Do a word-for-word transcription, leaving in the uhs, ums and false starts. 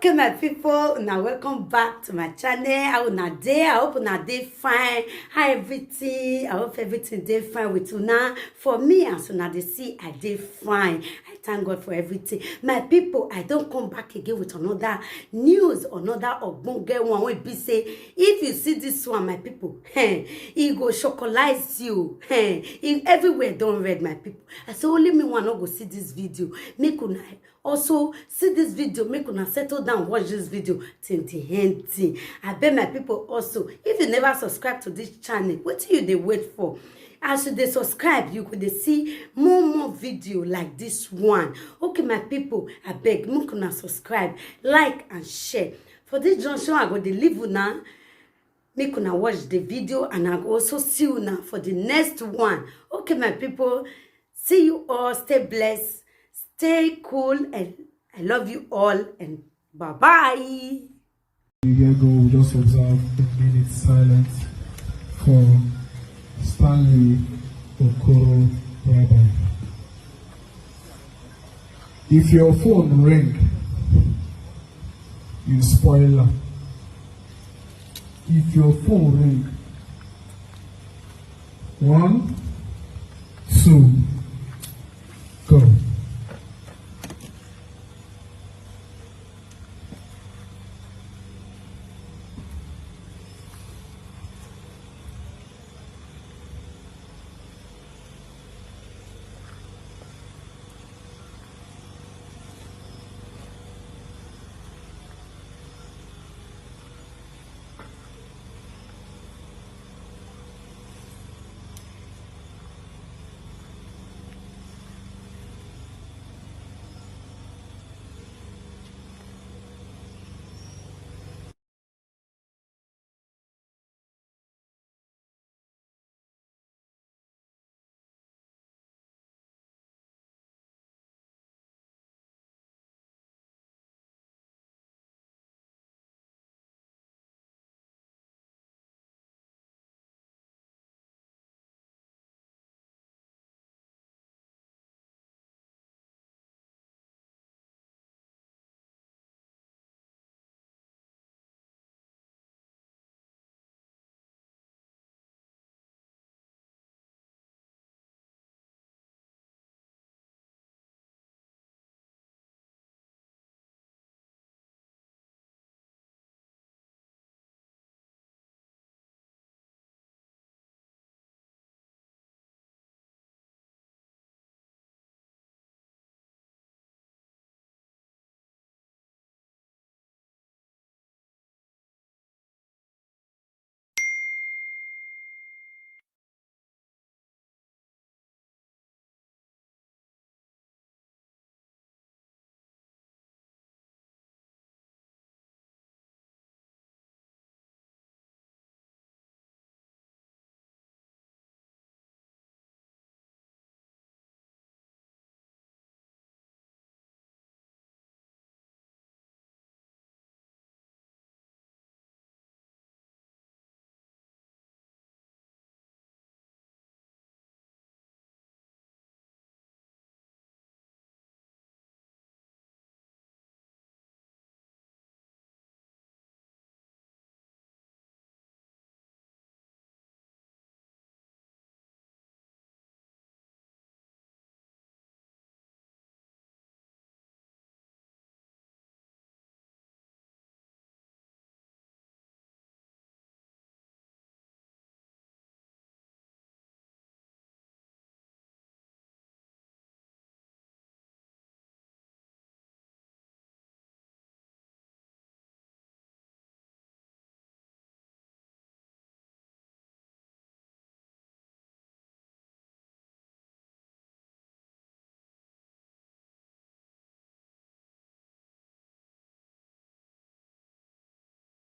Okay, my people, now welcome back to my channel. How una dey? I hope una dey fine. How everything? I hope everything dey fine with una. For me, as una dey see, I dey fine. I thank God for everything. My people, I don come back again with another news, another ogbonge one wey be say, if you see this one, my people, hey, e go chocolize you. Hey, e, everywhere don red, my people. I say only me one no go see this video. Make una also see this video, make una settle down, watch this video till the end thing. I beg my people also, if you never subscribe to this channel, wetin you dey wait for? As you dey subscribe, you go dey see more more video like this one. Okay, my people, I beg, make una subscribe, like and share. For this junction, I go dey leave una. Make una watch the video and I go also see una for the next one. Okay, my people, see you all. Stay blessed, stay cool, and I love you all. And bye bye. Here go, we just observe a minute silence for Stanley Okoro Rabbi. If your phone ring, you spoil am. If your phone ring, one, two, go.